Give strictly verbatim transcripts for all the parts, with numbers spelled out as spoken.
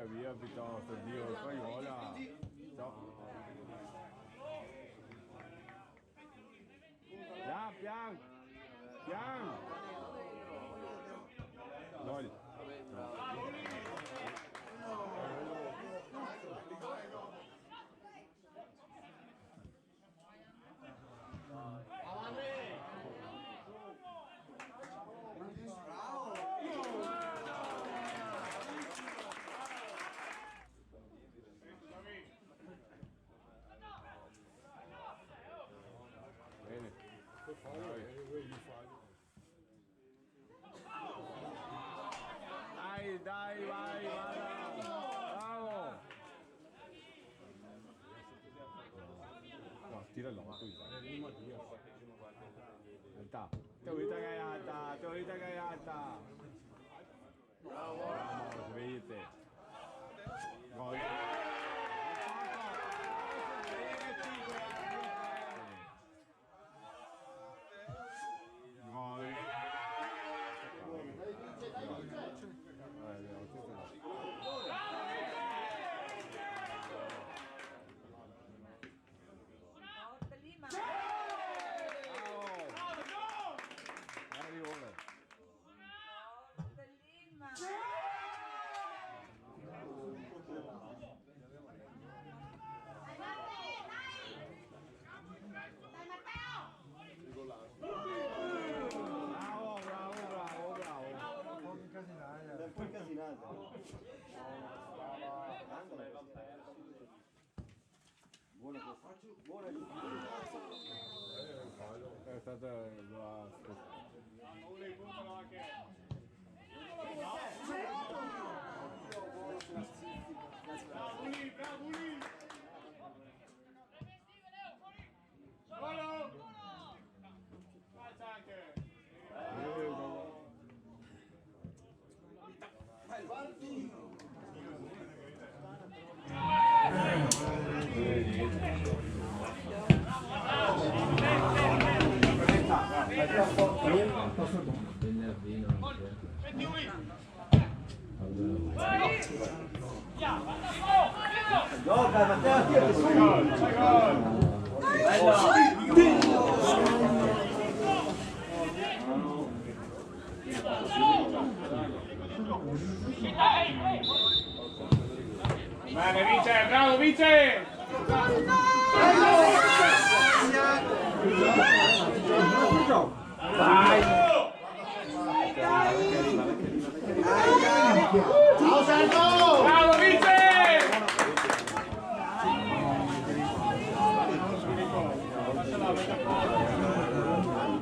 Via piutosto, Dio, Faiola. Ciao. Pian, pian. Pian. Gol. Bene. Dai, dai, vai, vai. Bravo. No, tira là, tu. Alta. Te volita che è alta, te volita che è alta. Bravo, bravo, vedete. Gol. Gol. Bravo, bravo, bravo, bravo. Un po' incasinata. Buona questa. Buona. È stata la... Bravo lì, bravo lì. Solo! Alza anche. Bene, Vince, bravo, Vince! Vai! Bravo, Vince!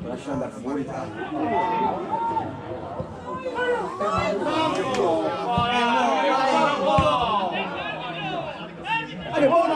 Lascia andare fuori. Allez, bon,